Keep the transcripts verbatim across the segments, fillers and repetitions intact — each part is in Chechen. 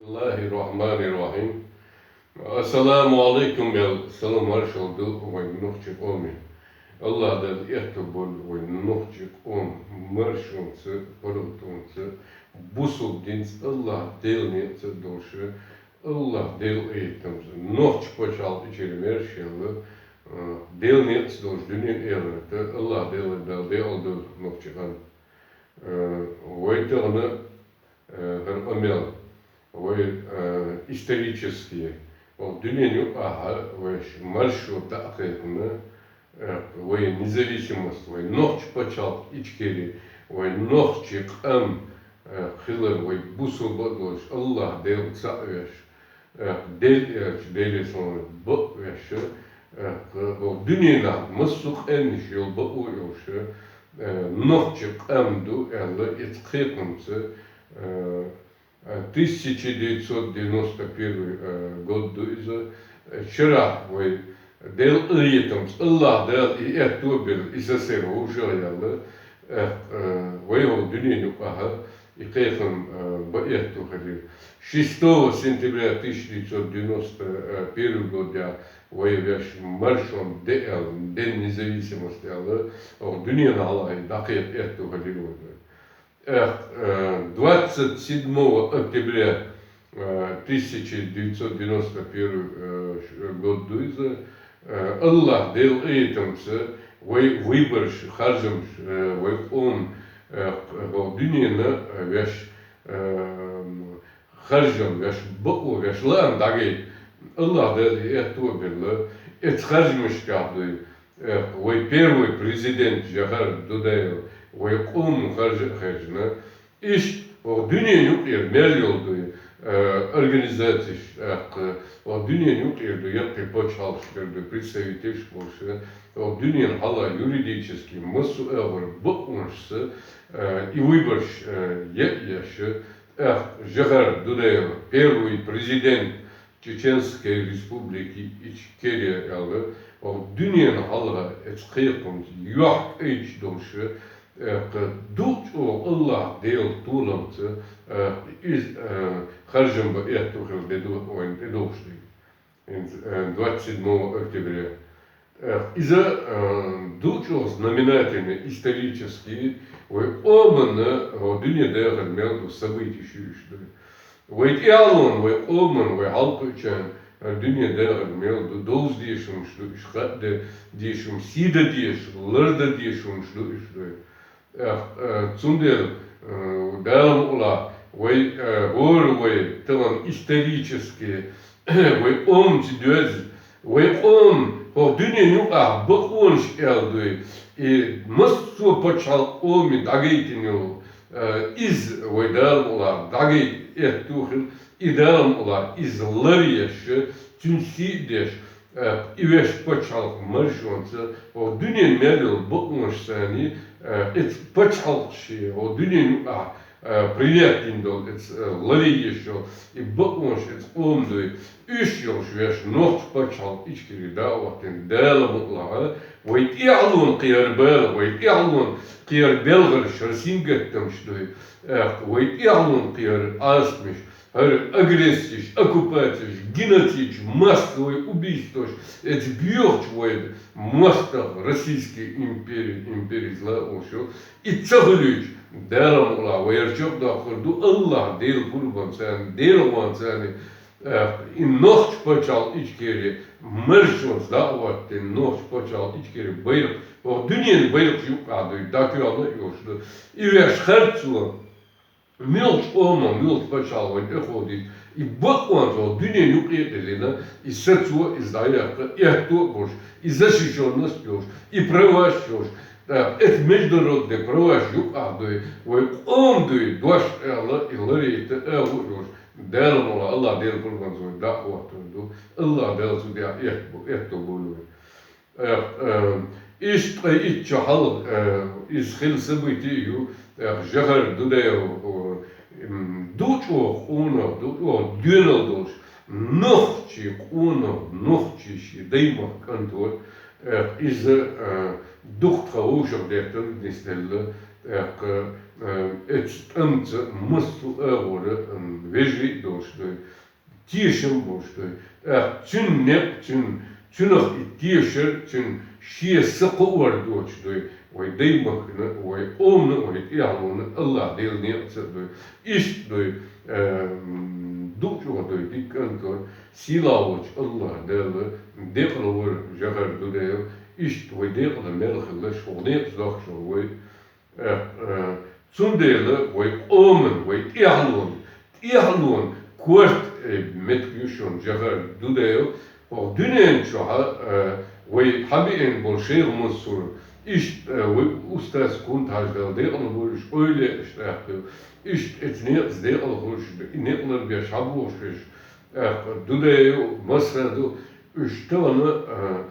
Бисмиллахир-рахманир-рахим. Ассаламу алейкум, аьлла, салам-маршалла ду вай нохчи къоме. Аллах Дала аьттув болба вай нохчи къом маршонца, паргӀатонца, бусалба динца, Аллах Дела некъаца долуш, Аллах Дела къинхетамца, нохчи пачхьалкх ичкери маьршаелла, э, Дела некъаца долуш дуьнен, эхарта Аллах Дала, Дала декъала долда нохчи къам. Э, вай тахана, э, хӀара къамел, вай, э, исторически, вай дуьнен юкъахь вайша маршо дӀакхайкхина, э, вай независимость, вай нохчи пачхьалкх ичкери, вай нохчи къам, э, хилар, вай бусалба а долуш, Аллах Дела цхьаъ веш, э, Дела, э, Деле сан бакъ веш, э, вай дуьненахь массо а къаьмнаш йолу бакъо йолуш, э, нохчи къам ду аьлла, эца кхайкхамца, э, э, тысяча девятьсот девяносто первый, э, год ду иза. Э, шарахь вай Дела къинхетамца, Аллах Дала и аьттув а белла, и сесер вовшах а яьлла, э, э, вай хӀокху дуьнен юкъахь и кхайкхам, э, бан аьттув хилира. Шестого сентября тысяча девятьсот девяносто первый годехь вай веш маршонан де аьлла, День независимости аьлла, хӀокху дуьненан хьалха и дӀакхайкха аьттув хилира вай. Эх, э, двадцать седьмого октября, э, тысяча девятьсот девяносто первый, э, ш-, год ду иза, э, Аллах Дела къинхетамца вай выбораш, харжамаш, э, вай къоман, э, хӀокху дуьненан, э, веш, э, харжам веш, бакъо веш, лаам дӀагайта. Аллах Дала и аьттув а белла, эца харжамашкахь дуй, э, вай первый президент Жохар Дудаев вай къоман харж а хаьржина. Иштта хӀокху дуьнен юкъера мел йолу дуй, э, организацеш, тӀаккха хӀокху дуьнен юкъера дуй, яккхий пачхьалкхашкара дуй представителаш болуш, хӀокху дуьненан хьалха юридически массо а агӀор бакъонашца, э, и выбораш, э, е а еш, тӀаккха Жохар Дудаев, первый президент Чеченской Республики Ичкерия аьлла, хӀокху дуьненан хьалха эца кхайкхамца юьхькӀайчу долуш, э, кху дукха чӀогӀа Аллах Делан толамца, э, иза, э, харжам бан аьттув хилла де ду вайна тӀедогӀуш дерг. ХӀинца, э, двадцать седьмого октября. Э, иза, э, дукха чӀогӀа знаменательный, исторический, вай къоманна, э, дуьне дахар мел ду событеш ю уьш ду. Вай тӀаьхьалонан, вай къоманна, вай хьалакхуьучарна, э, дуьне дахар мел ду, довза дешамаш ду уьш, хатта де дешамаш, сий дан дезаш, лар дан дешамаш ду уьш ду. Э, э, цундела, э, Дала мукъалахь, вай, э, хӀора вай тахана исторически, вай къомца доьзна, вай къоман хӀокху дуьнен юкъахь бакъонаш аьлла дуй, и массо а пачхьалкх къоме дӀагайтина йолу, э, иза вай Дала мукъалахь дӀагайта аьтту хила, и Дала мукъалахь иза лар еш, цуьнан сий а деш, э, и веш пачхьалкх маршонца, хӀокху дуьнен мел йолу бакъонаш санна, э, эца пачхьалкхаш, хӀокху дуьнен юкъахь, э, принять дина долу, эца, э, ларъеш йолу и бакъонаш эца къома дуй, уьш йолуш веш нохчи пачхьалкх Ичкери дӀа а хӀоттийна, Дала мукъалахь, вай тӀаьхьалонан кхерар бала, вай тӀаьхьалонан кхерар белхарш, хӀара сингаттамаш дуй, э, вай тӀаьхьалонан кхерар Ӏазапаш, хӀара агрессеш, оккупацеш, геноцидеш, массовый убийстваш, эца боьхачу вай мостагӀа Российский импери, импери зла а волуш йолу, и ца хуьлуьйтуш, Дала мукъалахь, вай хӀара чекхдоккхур ду, Аллах Делан пурбанца, Делан гӀонца, э, и нохчи пачхьалкх Ичкери маршонца дӀа а хӀоттийна, нохчи пачхьалкх Ичкери байракх, хӀокху дуьненан байракхаш юккъехь дуй, дӀакоьхна а йолуш ду. И веш харцо, муьлхачу къоман, муьлхачу пачхьалкхан вайна тӀеходийта, и бакъонца хӀокху дуьненан юкъе а диллина, и сацо а, иза дӀаяккха а аьтто а болуш, и защищённость а йолуш, и праваш а йолуш, тӀаккха эца международный праваш юкъахь дуй, вай къоман дуй, дош а аьлла, и ларъяйта агӀо а йолуш, Дала мукъалахь, Аллах Делан пурбанца вай дӀа а хӀоттийна ду, Аллах Дала цу тӀехь аьтто, аьтто бойла вай. Э, э, иштта ткъе итт шо хьалха, э, иза хилла событие ю, э, Жохар Дудаев, э, м, дукха чӀогӀа къонах, дукха чӀогӀа доьналла долуш, нохчи къонах, нохчи шен даймахка кӀант вара, э, иза, э, дукха тхан вовшах детталла, нисделла, ТӀаккха, э, эцу тӀамца массо а агӀора, м, вежарий а долуш дуй, тешам болуш дуй. ТӀаккха цуьнан некъ, цуьнан, цуьнах и тешар, цуьнан шен са кхоор доцуш дуй. Вай даймахкана, вай къомана, вай тӀаьхьалонна АллахӀ Делан некъаца а дуй. Иштта дуй, э, м, дукха чӀогӀа дуй, дика кӀант вара, сийлахь волчу АллахӀ Дала декъала вара Жохар Дудаев, иштта вай декъала мел хилла, хӀокху некъаца дохкуш вара вай. Э, э, цундела вай къоман, вай тӀаьхьалонан, тӀаьхьалонан корта, э, меттиг ю шуна Жохар Дудаев, хӀокху дуьнен чохь, э, вай хьабеана болу Шайх Мансур, иштта, э, вай устаз Кунта-Хьаьжа, Дала декъала бойла уьш, ойла йо уьш тӀаккха. Иштта эцу некъаца декъала хуьлуш, и некъ ларбеш хьабогӀуш берш, тӀаккха Дудаев, Масхадов, уьш тахана, э,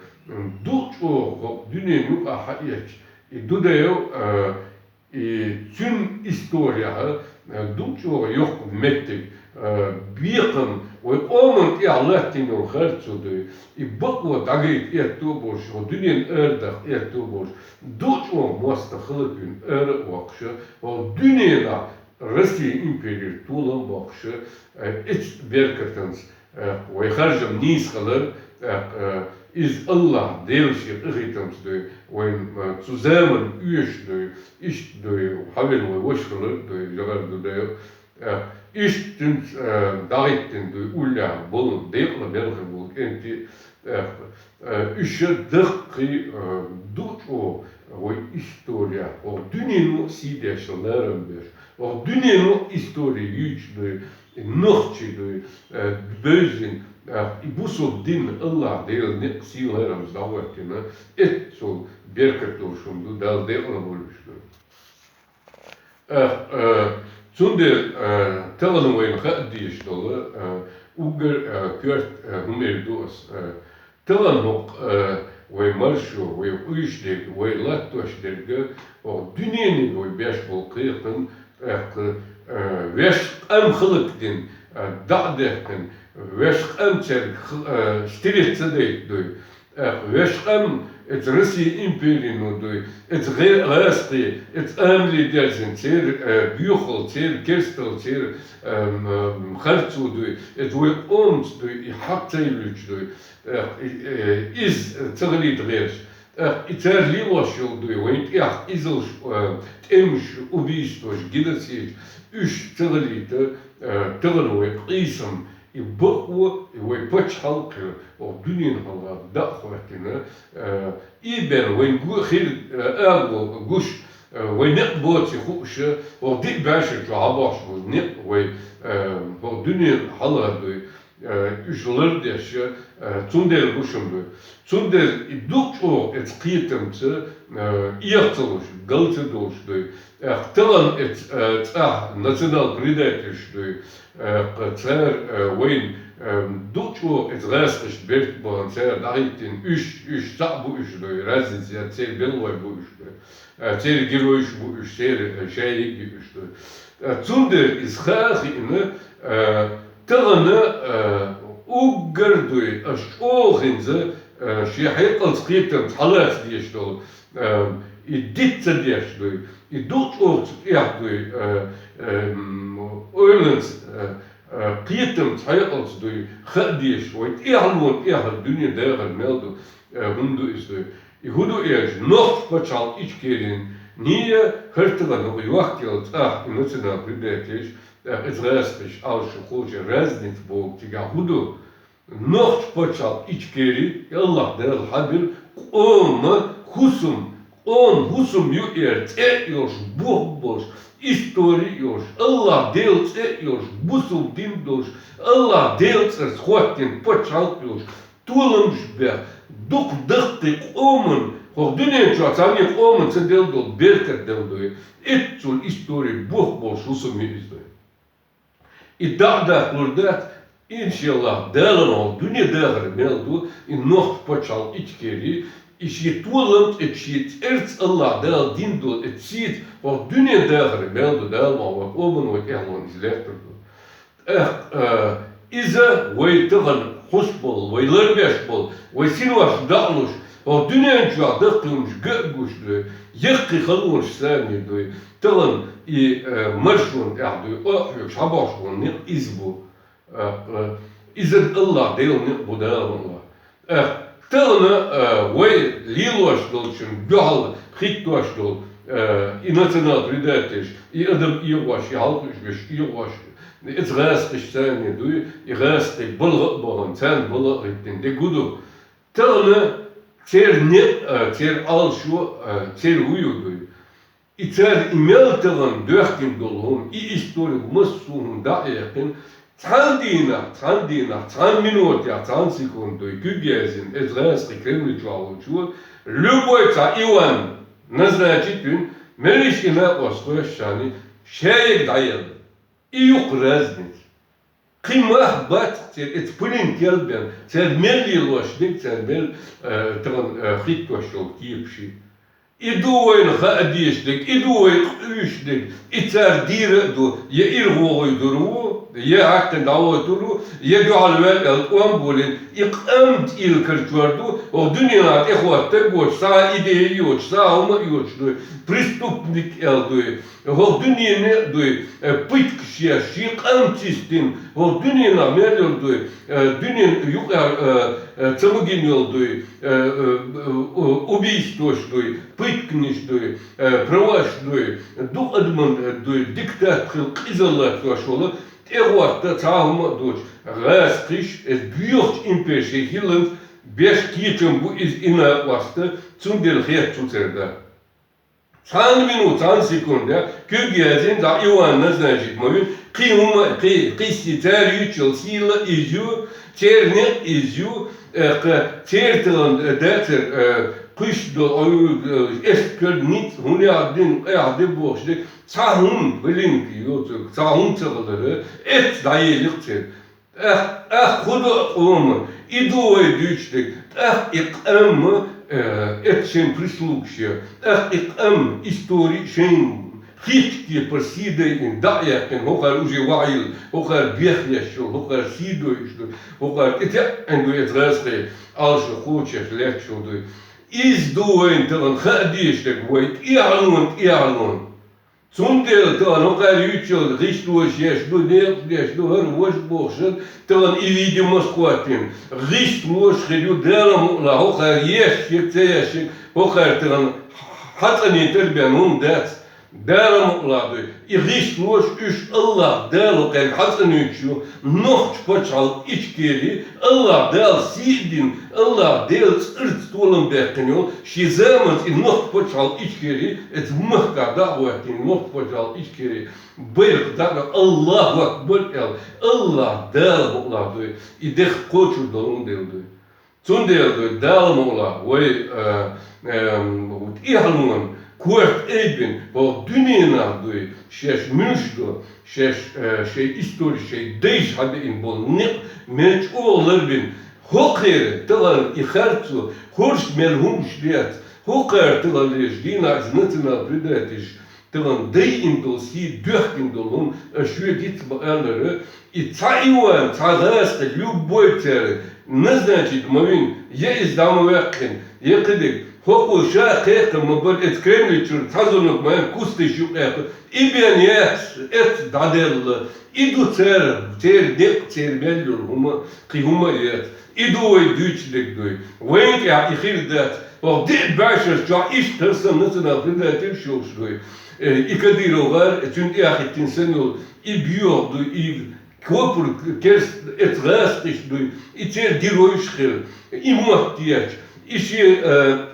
дукха чӀогӀа хӀокху дуьнен юкъахь хьаэцча, и Дудаев, э, и цуьнан историяхь, э, дукха чӀогӀа йоккха меттиг, э, бекхам, вай къоман тӀехь латтийна йолу харцо дуй, и бакъо дӀагайта аьтто а болуш, хӀокху дуьненна арадаккха аьтто а болуш, дукха чӀогӀа мостагӀ хала а вина, ара а воккхуш, хӀокху дуьненахь Россия имперера толам а боккхуш, э, эцу беркатанца, э, вай харжам нийса хилар, э, э, иза АллахӀ Делан шен къинхетамца дуй, вайна, э, цу заманна оьшуш дуй, иштта дуй, хьавена вай ваша хилар дуй, Жохар Дудаев, э, иштта цуьнца, э, дӀахӀиттина дуй, уллехь болу, декъала мел хир болу кӀентий, э, Э, уьш даккхий, э, дукха чӀогӀа вай история, хӀокху дуьнено а сий деш ларам беш, хӀокху дуьнено а истори юьйцуш дуй, и нохчий дуй, э, бевзина, э, и бусалба дин АллахӀ Делан некъ сий ларамца дӀахӀоттийна, эццул беркат долуш хӀума ду, Дала декъала бойла уьш дуй. Э, э, цундела, э, тахана вайна хаа дезаш долу, э, уггар, э, коьрта, э, хӀума эр ду ас, э, тахана хӀокху, э, вай маршо, вай къуьйсуш дерг, вай латтош дерг, хӀокху дуьнениг вай беш болу кхайкхам, тӀаккха, э, вешан къам хӀаллакдина, э, дӀа а даьккхина, вешан къам цаьрга х-, э, стереть ца дайта дуй. ТӀаккха вешан къам, эцу Россия империно дуй, эцу гӀе-, гӀазкхий, эцу амале дерзина, церан, э, боьхалла, церан керсталла, церан, эм, эм, харцо дуй, эцу вай къомаца дуй, и хьакха ца йиллуьйтуш дуй, тӀаккха, и, э, иза ца хилийта гӀерташ. ТӀаккха и цара лелош йолу дуй, вайн тӀехь изалш, э, тӀемаш, убийстваш, геноцидаш, уьш ца хилийта, э, тахана вай къийсам, и бакъо, и вай пачхьалкх, хӀокху дуьненан хьалха дӀа а хӀоттийна, э, и бен вайн гу-, хир, э, агӀо гуш, э, вай некъ боций хууш, хӀокху диъ бӀешар чохь хьабохьуш болу некъ вай, э, хӀокху дуьненан хьалха дуй, э, уьш лардеш, э, цундела гуш хӀума дуй. Цундела и дукха чӀогӀа эцу кхетамца, э, эха ца луш, гал ца долуш дуй. Э, тахана эцу, э, цӀахь национал-предательш дуй. Э, цара, э, вайна, э, дукха чӀогӀа эцу гӀазкхашна берт бахана, цара дӀахӀиттина, уьш, уьш цхьаъ бу уьш дуй, разница яц, церан белхалой бу уьш дуй. Э, церан геройш бу уьш, церан, э, шайиг уьш дуй. Э, цундела иза хаа а хиъна, э, тахана, э, уггар дуй, аш чӀогӀа хӀинца, э, шен хьекъалца кхетамца хьалаца дезаш долу, э, и диц ца деш дуй, и дукха чӀогӀа цу тӀехь дуй, э, эм, ойланца, э, э, кхетамца, хьекъалца дуй, хаа дезаш, вай тӀаьхьалонан тӀехь дуьне дахар мел ду, э, хӀума ду иза дуй. И хӀун ду аьлча, нохчийн пачхьалкх Ичкерин, нийя хӀара тахана хӀокху йохкаелла цӀахь и национал-предательш, тӀаккха иза гӀазкхаш, алш, кхочуш разница богу цигахь хӀун ду? Нохчийн пачхьалкх Ичкери, и АллахӀ Дала хьабира къоман хӀусам, къоман хӀусам ю эр цӀе а йолуш, бух а болуш, истори а йолуш, АллахӀ Делан цӀе а йолуш, бусалба дин а долуш, АллахӀ Делан цӀарца хӀоттийна пачхьалкх а йолуш, толамаш бех, дукха даккхий къоман, хӀокху дуьнен чохь цхьанне къоман ца делла долу беркат делла дуй, эццул истори бух болуш хӀусам ю иза дуй. И дӀа а даккхалур дац, иншаллахӀ, Дала ма хьо дуьне дахар мел ду, и нохчийн пачхьалкх Ичкери, и шен толам, и шен цӀерца АллахӀ Дала дина долу, и сийца хӀокху дуьне дахар мел ду, Дала ма хьо вай къоман, вай тӀаьхьалонан иза лаьттар ду. ТӀаккха, э, иза вай тахана хьуш болу, вай ларбеш болу, вай синошна дӀа а луш, ХӀокху дуьнен чохь даккхий хӀумнаш ган а гуш дуй, яккхий халонаш санна дуй, тахана и, э, маршонна тӀехь дуй, къа а хьоьгуш хьабохуш болу некъ иза бу. Э, э, иза Аллах Делан некъ бу, Дала ма ван. Э, тахана, э, вай лелош долчун дуьхьал хӀиттош долу, э, и национал-предательш, и адам эгӀош, и хьалхуьйш беш эгӀош, иза гӀазкхиш санна дуй, и гӀазкхий балха а бахана, царна балха а хӀиттина дерг хӀун ду? Тахана церан некъ а, церан Ӏалашо а, церан хӀун ю дуй? И цара и мел тахана доьхкина долу хӀума, и историк массо а хӀума дӀа а яьккхина, цхьана дийнахь, цхьана дийнахь, цхьана минотехь, цхьана секундой куьг яздина, иза гӀазкхи Кремль чохь волчо, любой цхьа Иван назначить вина, меллиш и накъост хойшшани, шаерг дӀаелла. И юккъе разница. Кхин мах бац церан, эца пулин кел бен, церан мел лелош дерг, церан мел, э, тахана, э, хӀиттош йолу кепаш. И ду вайна хаа дезаш дерг, и ду вай къуьйсуш дерг, и цара дийр а ду, я ирхъогӀуьйтур ву, я хьаькхна дӀавойтур ву, я дуьхьал ваьлла аьлла тӀом а болийна, и къам тӀелкарчор ду, хӀокху дуьненахь тӀехӀоттарг воцуш, цхьа а идея йоцуш, цхьа а хӀума а йоцуш дуй, преступник аьлла дуй. ХӀокху дуьненан а дуй, э, пыткаш еш, шен къам цистина, хӀокху дуьненахь мел йолу дуй, э, дуьненан юкъара, э, э, ца магийна йолу дуй, э, э, э, убийствош дуй, пытканаш дуй, э, праваш дуй, дукха адаман, э, дуй, диктат хила къизаллатош волу, тӀехӀотта цхьа а хӀума а доцуш, гӀазкхиш, иза боьхачу импери шайн хилланца беш кечам бу иза и накъост, цундела хетта цу церан да. Цхьана минута, цхьана секунда, куьг яздина, цхьа Иван назначить ма вина, кхин хӀума, кхин, кхин сий, цара юьйцуш йолу сий а иза ю, церан некъ иза ю, э, кхин церан тахана, э, дацара, э, кхуьйсуш долу, э, эскар ницкъ хӀунда яхьа дина, къехьа де бохуш де, цхьа хӀума, блин, йоцург, цхьа хӀума ца хилар, эцца дӀаелира церан. ТӀаккха, тӀаккха хӀун до къоман? И ду вай дуьйцуш дерг. ТӀаккха и къам, э, эцца шайн прислугаш ян. ТӀаккха и къам истори шайн хетачу кепара сий дайина, дӀа а яьккхина, хӀокхара уже вахьийла, хӀокхара бехъеш йолу, хӀокхара сий дойуш ду, хӀокхара тӀетеӀна ду эца гӀазкхи Ӏалашо кхочуш лаьтташ йолу дуй. Иза ду вайна тахана хаа дезаш дерг, вай тӀехьалонан, тӀехьалонан. Цундела тахана хӀокхара юьйцуш йолу гӀишлош еш ду, некъаш деш ду, хӀара важа бохуш, тахана и видео массо а хӀоттийна. ГӀишлош хир ю, Дала мукъалахь, хӀокхара еш ерг, ца еш ерг, хӀокхара тахана хьацӀанитар бен хӀума дац. Дала мукъалахь дуй. И гӀишлош уьш Аллах Дала хӀокхаьрга хьацӀануьйтуш ю, нохчу пачхьалкх Ичкери, Аллах Дала сий а дина, Аллах Делан цӀарца толам баьккхина йолу, шен заманца и нохчу пачхьалкх Ичкери, эца махкахь дӀа а хӀоттийна нохчу пачхьалкх Ичкери, байракх дӀа а, Аллаху акбар аьлла, Аллах Дала мукъалахь дуй, и дехха кхочур долун дела дуй. Цундела дуй, Дала мукъалахь, вай, а, эм, тӀехьалонан корта айбина, хӀокху дуьненахь дуй, шаьш муьлш ду, шаьш, э, шайн истори, шайн дайша хьабеана болу некъ мел чӀогӀа ларбина. ХӀокхеран тахана и харцо, хӀорш мел хӀумаш дец, хӀокхара тахана леш дийнахь иза национал-предательш тахана дайина долу сий, доьхкина долу хӀума, аш шоьга диц ма-аллара, и цхьа Иван, цхьа гӀазкхи, любой цара, назначить ма вина, я иза дӀа ма ваьккхина, я кхидерг. ХӀокхо ша кхайкхам ма бара, эца Кремль чуьра цхьа зонаг ма яьлла, кусташ юкъаьккха, и бен яц, эцца дӀаделла. И ду цара, церан некъ, церан мел йолу хӀума, кхин хӀума а яц. И ду вай дуьйцуш дерг дуй. Вайна тӀехь и хир дац. ХӀокху деа бӀешераш чохь иштта хӀара санна национал-предательш йолуш дуй. Э, и Кадыров гӀар, э, цуьнан тӀехь хӀиттина санна йолу, и боьха дуй, и копург керста эца гӀазкхиш дуй, и церан геройш хир, и мотт етташ, и шен, э,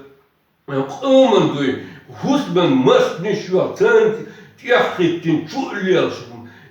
Къоман дуй, хӀусаман мостагӀаш йохь, царна тӀехь хӀиттина чу а лелаш,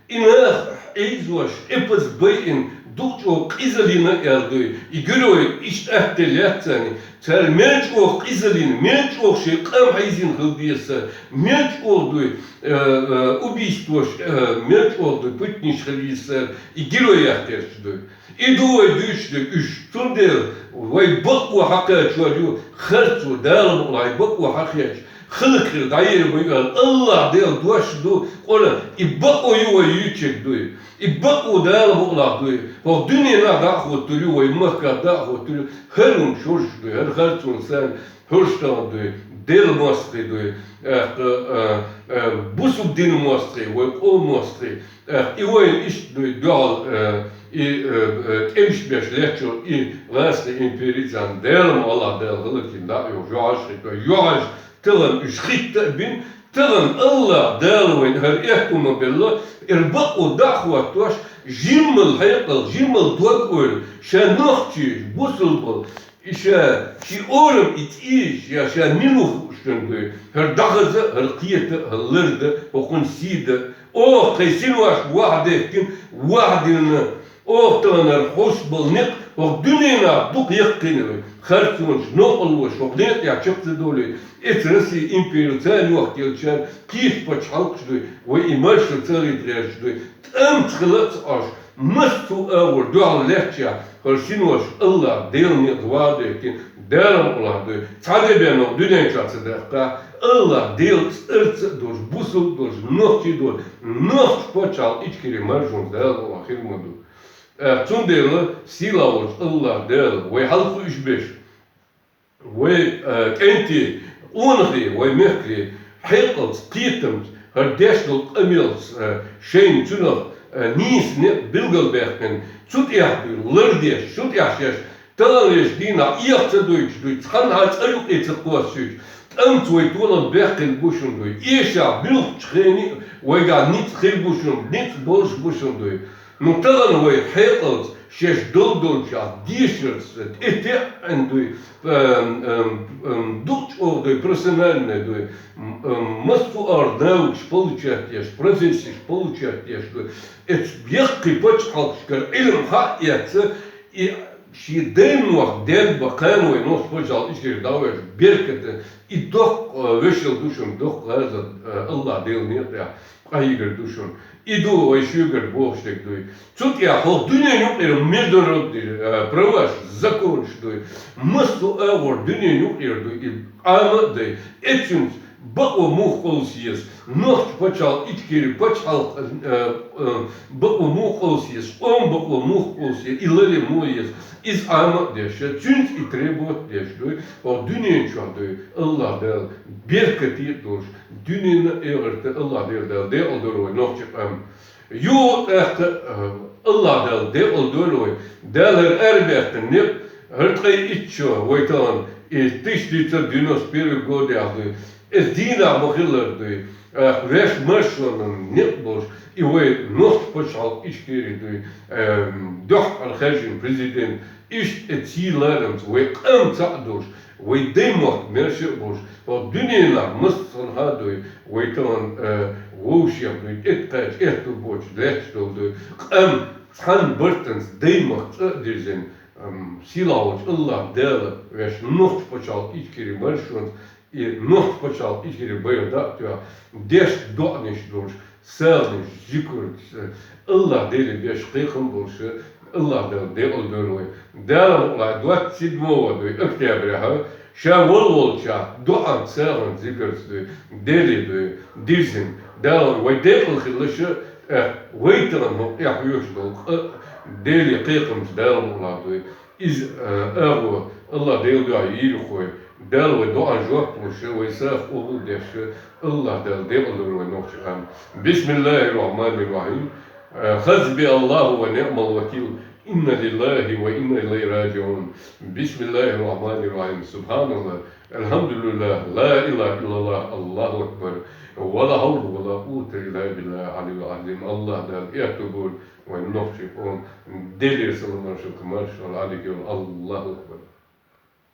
и нах Ӏийзош, эпаз байина, дукха чӀогӀа къизаллина аьлла дуй. И герой иштта атта лаьццани, цара мел чӀогӀа къизаллина, мел чӀогӀа шайн къам хьийзина хила деза, мел чӀогӀа дуй, э, э, убийствош, э, мел чӀогӀа дуй, пытанаш хила деза, и герой яхкерча дуй. И ду вай дуьйцуш дерг уьш. Цундела вай бакъо хьакхаьчор ю харцо, Дала мукъалахь, бакъо хьакхаьчча, хилакхир дӀаер вай аьлла, АллахӀ Дала дош ду Къуръан. И бакъо ю вай юьйцург дуй. И бакъо Дала бакъалахь дуй. ХӀокху дуьненахь дӀа а хӀоттур ю, вай махкахь дӀа а хӀоттур ю. ХӀара хӀума шурш дуй, хӀара харцонаш санна хӀорш тахана дуй. Делан мостагӀий дуй. Э, э, э, бусулба динан мостагӀий, вай къоман мостагӀий. Э, и вайна иштта дуй, дуьхьал, э, и, э, э, тӀемаш беш леттачу и гӀазкхийн империца, Дала ма АллахӀ Дала хӀаллакйина дӀа а йохуш, юьхьӀаьржа хир ду, юьхьӀаьржа тахана уьш хӀитта а бина, тахана АллахӀ Дала вайна хӀара аьтту ма белла, эр бакъо дӀа а хӀоттош, жимма хьекъал, жимма дог-ойла, ша нохчий, бусулба, и ша шен орам и цӀийш, я ша мила ву хууш дуй, хӀара дӀахаза, хӀара кхета, хӀара ларда, хӀокхунна сий да. Оха кхайн синош вахьа дехкина, вахьа дина, оха тахана хӀара хьош болу некъ, хӀокху дуьненахь дукха яккхийна вай. Харцонаш, новкъарлош, хӀокху некъа тӀехь чекх ца долий, эца Россия импери царна йохкаелчара, кхечу пачхьалкхаш дуй, вай и маршо ца гӀийта гӀерташ дуй, тӀамца хила а ца Ӏаш, массо а агӀор дуьхьал лаьттачехь, хӀара синош АллахӀ Делан некъа вахьа дехкина, Дала ма АллахӀ дуй. Цхьа де бен хӀокху дуьнен чохь ца даьккхахь, АллахӀ Делан цӀарца а долуш, бусулба а долуш, нохчий а долуш, нохчийн пачхьалкх Ичкери маршонца Дала ма АллахӀ хир ма ду. ТӀаккха цундела сийлахь волчу АллахӀ Дала вай хьалха уьш беш, вай, э, кӀентий, къонахий, вай мехкарий, хьекъалца, кхетамца, хӀара деш долу къамелца, э, шайна цунах, э, нийса некъ билгалбаьккхина, цу тӀехь дуй, лардеш, цу тӀехь шаьш, таханлерчу дийнахь эха ца дойтуш дуй, цхьанхьа цӀа юкъе ца кхоссуьйтуш, тӀамца вай толам баьккхина бу шуна дуй, эшахь буьлхучу хене а вайгахь ницкъ хир бу шуна, ницкъ болуш бу шуна дуй. Ну, тахана вай хьекъалца, шаьш долу долчохь дешарца, тӀе теӀна дуй, эм, эм, эм, дукха чӀогӀа дуй, профессиональный дуй, м, эм, массо а агӀор навыкаш получать еш, профессеш получать еш дуй. Эцу яккхий пачхьалкхашкара Ӏилма хьаэца, и шен даймохк ден бан кхана вай нохчийн пачхьалкх Ичкери дӀавоьжча, беркате, и доккха, э, вешал ду шуна, доккха гӀазот, э, АллахӀ Делан некъа тӀехь къахьийгар ду шуна. И ду вай шуьгара бохуш дерг дуй. Цу тӀехь хӀокху дуьненан юкъара международный, э, праваш, законаш дуй. Массо а агӀор дуьненан юкъара дуй, и Ӏама а дай. Эцуьнца бакъо муха къовса еза, нохчийн пачхьалкх Ичкери пачхьалкх, э, э, бакъо муха къовса еза, къоман бакъо муха къовса еза, и ларъян муха еза, иза Ӏама а деш, цуьнца и требовать деш дуй, хӀокху дуьнен чохь дуй, АллахӀ Дала беркате а долуш, дуьненан а, эхартан а АллахӀ Дела Дала декъалдойла вай нохчийн къам. Юха тӀаккха, э, АллахӀ Дала декъалдойла вай, Дала хӀара арабаьхкина некъ, хӀара ткъе итт шо вай тахана, и тысяча девятьсот девяносто первый год яхь дуй, иза дийнахь ма хиллара дуй, э, ваьш маршонан некъ болуш, и вай нохчийн пачхьалкх Ичкери дуй, э, дуьххьара хаьржина президент, иштта и цӀий ларамца вай къам цхьаъ долуш, вай даймохк маьрша а болуш, хӀокху дуьненахь массанхьа а дуй, вай тахана, э, вовшех дуй, тӀе кхаьчча, аьтту боцуш лаьтташ долу дуй, къам цхьана бартанца даймахка цӀа а дирзина, ам, сийлахь волчу АллахӀ Дала ваьш нохчийн пачхьалкх Ичкери маршонца, и нохчийн пачхьалкх Ичкери байракх дӀа а тоьхна, деш доӀанаш долуш, сагӀанаш, зикарш, АллахӀ Деле беш кхайкхам болуш, АллахӀ Дала декъалдойла вай. Дала мукъалахь, двадцать седьмого дуй, октября, ша волу-волчохь доӀанца, сагӀанца, зикарца дуй, Деле дуй, дирзина. Дала вай декъала хилла ша, э, вай тахана хӀокху тӀехь хьоьжуш долу къа Деле кхайкхамца Дала мукъалахь дуй. Иза, э, агӀо АллахӀ Делан дуьхьа йийр ю вай. Дала вай доӀан жоп луш, вай сагӀа къобал деш, АллахӀ Дала декъалдойла вай нохчийн къам. بسم الله الرحمن الرحيم. Э, حسبي الله ونعم الوكيل. إنا لله وإنا إليه راجعون. بسم الله الرحمن الرحيم. سبحان الله. الحمد لله. لا إله إلا الله. الله أكبر. ولا حول ولا قوة إلا بالله العلي العظيم. АллахӀ Дала аьтту бойла вайн нохчийн къоман, Делера салам-маршалла, маршалла Ӏалайкум, Аллаху акбар.